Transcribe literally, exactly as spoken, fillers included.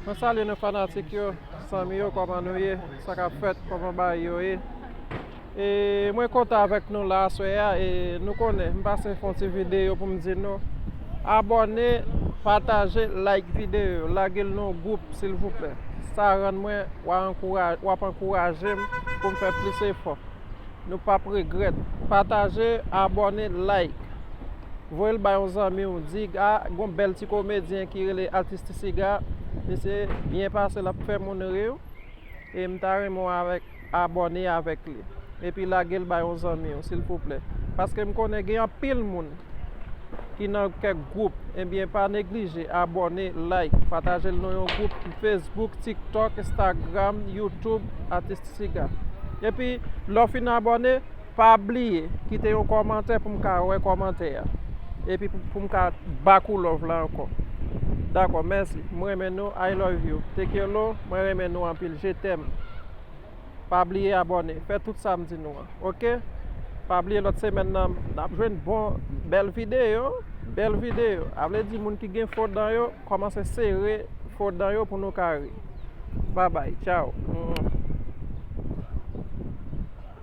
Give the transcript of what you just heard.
Mwen salye nou fanatik yo, zanmi yo, kòman nou ye? Sa k ap fèt? Kòman bagay yo ye? E mwen kontan avèk nou la aswè a. E nou konnen, m pase fè yon ti videyo pou m di nou abòne, pataje, like videyo yo, lage l nan gwoup silvouplè. Sa rann mwen, w a ankoura-, w ap ankouraje m pou m fè plis efò. Nou p ap regrèt. Pataje, abòne, like. Voye l bay yon zanmi w, di, a, gon bèl ti komedyen ki rele Atis Tisiga. Misye byen pase, l ap fè moun ri. E m ta renmen w avèk, abòne avèk li. Epi lage l bay yon zanmi w, silvouplè. Paske m konnen gen anpil moun ki nan kèk gwoup, ebyen, pa neglije abòne, like, pataje l nan yon gwoup Facebook, TikTok, Instagram, YouTube, Atis Tisiga. Epi, lè w fin abòne, pa bliye kite yon kòmantè pou m ka wè kòmantè a. Epi pou, pou m ka back ou love la ankò. Dakò, mèsi. Mwen renmen nou. I love you. Te quiero. Mwen renmen nou anpil. Je t'aime. Pa bliye abòne. Fè tout sa m di nou an. Oke? Pa bliye lòt semèn nan, n ap jwenn bon, bèl videyo. Bèl videyo. A vle di moun ki gen fo dan yo, kòmanse sere fo dan yo pou nou ka ri. Babay. Tchaw.